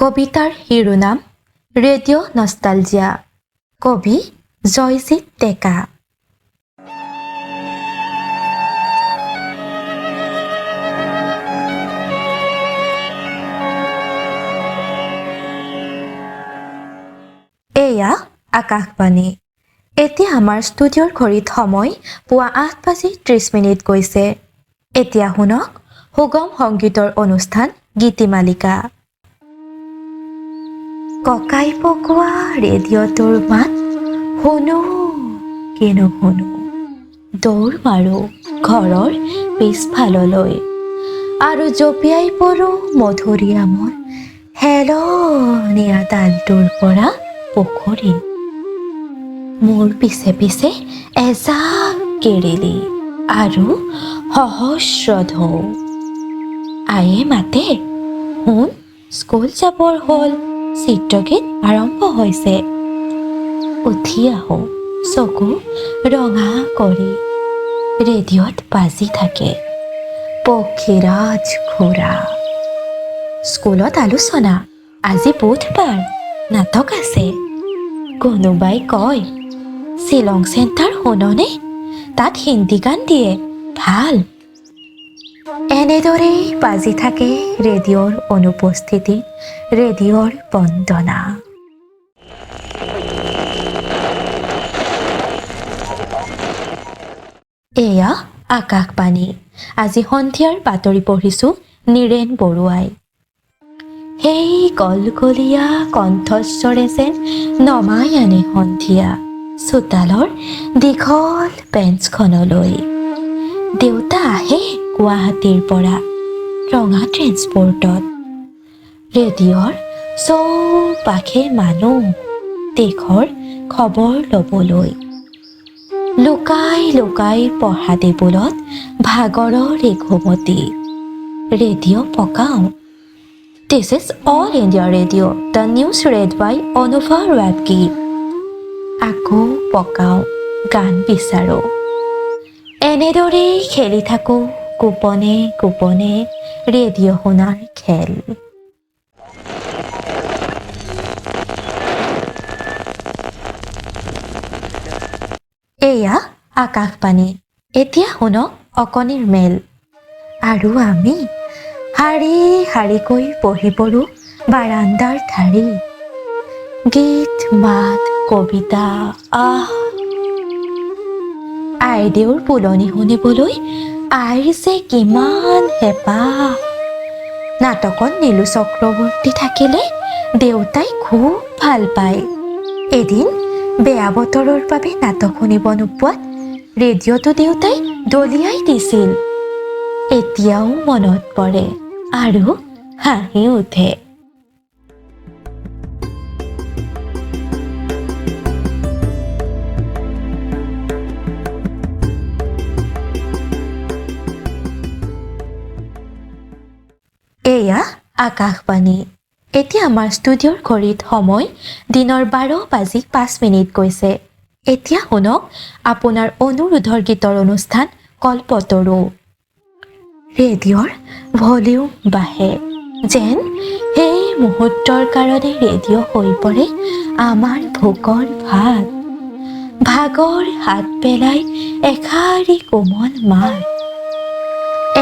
কবিতাৰ শিৰোনাম radio' nostalgia. কবি জয়জিত ডেকা। এয়া আকাশবাণী। এতিয়া আমাৰ ষ্টুডিঅ'ৰ ঘড়ীত সময় পুৱা 8 বাজি 30 মিনিট গৈছে। এতিয়া শুনক সুগম সংগীতৰ অনুষ্ঠান গীতিমালিকা। ককাই পকোৱা ৰেডিঅ'টোৰ মাত শুনো কিনো শুনো, দৌৰ মাৰোঁ ঘৰৰ পিছফাললৈ আৰু জঁপিয়াই পৰোঁ মধুৰিআমৰ হেলনীয়া ডালটোৰ পৰা পুখুৰীত। মোৰ পিছে পিছে এজাক কেৰেলি আৰু সহস্ৰ ঢৌ। আয়ে মাতে, "শুন, স্কুল যাবৰ হ'ল, চিত্ৰগীত আৰম্ভ হৈছে।" উঠি আহোঁ চকু ৰঙা কৰি। ৰেডিঅ'ত বাজি থাকে পক্ষীৰাজ ঘোঁৰা। স্কুলত আলোচনা, আজি বুধবাৰ, নাটক আছে। কোনোবাই কয়, "শ্বিলং চেণ্টাৰ শুননে? তাত হিন্দী গান দিয়ে, ভাল।" এনেদৰেই বাজি থাকে ৰেডিঅ'ৰ অনুপস্থিতিত ৰেডিঅ'ৰ বন্দনা। এয়া আকাশবাণী। আজি সন্ধিয়াৰ বাতৰি পঢ়িছোঁ নীৰেণ বৰুৱাই। সেই গলগলীয়া কণ্ঠস্বৰে যেন নমাই আনে সন্ধিয়া চোতালৰ দীঘল বেঞ্চখনলৈ। দেউতা আহে গুৱাহাটীৰ পৰা ৰঙা ট্ৰেন্সপৰ্টত। ৰেডিঅ'ৰ চৌপাশে মানুহ দেশৰ খবৰ ল'বলৈ। লুকাই লুকাই পঢ়া টেবুলত ভাগৰৰ এঘুমটি। Radio' পকাওঁ। This is All India Radio, the news read by Anuva Rawki. আকৌ পকাওঁ, গান বিচাৰোঁ। এনেদৰেই খেলি থাকোঁ গোপনে গোপনে ৰেডিঅ' শুনাৰ খেল। এয়া আকাশবাণী। এতিয়া শুনক অকণিৰ মেল। আৰু আমি শাৰী শাৰীকৈ বহি পৰোঁ বাৰাণ্ডাৰ ঢাৰিত। গীত মাত কবিতা, আহ, আইদেউৰ বুলনি শুনিবলৈ আইৰ যে কিমান হেঁপাহ! নাটকত নীলু চক্ৰৱৰ্তী থাকিলে দেউতাই খুব ভাল পায়। এদিন বেয়া বতৰৰ বাবে নাটক শুনিব নোপোৱাত ৰেডিঅ'টো দেউতাই দলিয়াই দিছিল। এতিয়াও মনত পৰে আৰু হাঁহি উঠে। এয়া আকাশবাণী। এতিয়া আমাৰ ষ্টুডিঅ'ৰ ঘড়ীত সময় দিনৰ 12 বাজি 5 মিনিট গৈছে। এতিয়া শুনক আপোনাৰ অনুৰোধৰ গীতৰ অনুষ্ঠান কল্পতৰু। ৰেডিঅ'ৰ ভলিউম বাঢ়ে, যেন সেই মুহূৰ্তৰ কাৰণে ৰেডিঅ' হৈ পৰে আমাৰ ভোকৰ ভাত, ভাগৰ হাত পেলাই এষাৰি কোমল মাত।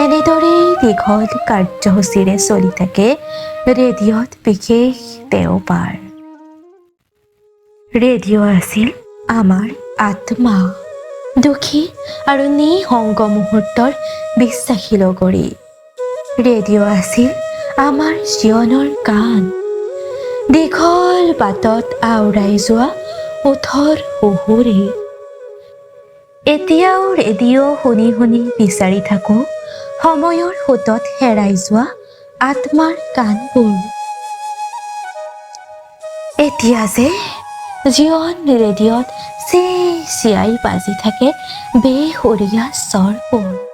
এনেদৰেই দীঘল কাৰ্যসূচীৰে চলি থাকে ৰেডিঅ'ত বিশেষ দেওবাৰ। ৰেডিঅ' আছিল আমাৰ আত্মা, দুখী আৰু নিসংগ মুহূৰ্তৰ বিশ্বাসী লগৰী। ৰেডিঅ' আছিল আমাৰ জীৱনৰ গান, দীঘল বাটত আওৰাই যোৱা ওঠৰ সুহুৰি। এতিয়াও ৰেডিঅ' শুনি শুনি বিচাৰি থাকোঁ সময়ৰ সোঁতত হেৰাই যোৱা আত্মাৰ গানবোৰ। এতিয়া যে জীৱন ৰেডিঅ'ত চি চিয়াই বাজি থাকে বেসুৰীয়া স্বৰবোৰ।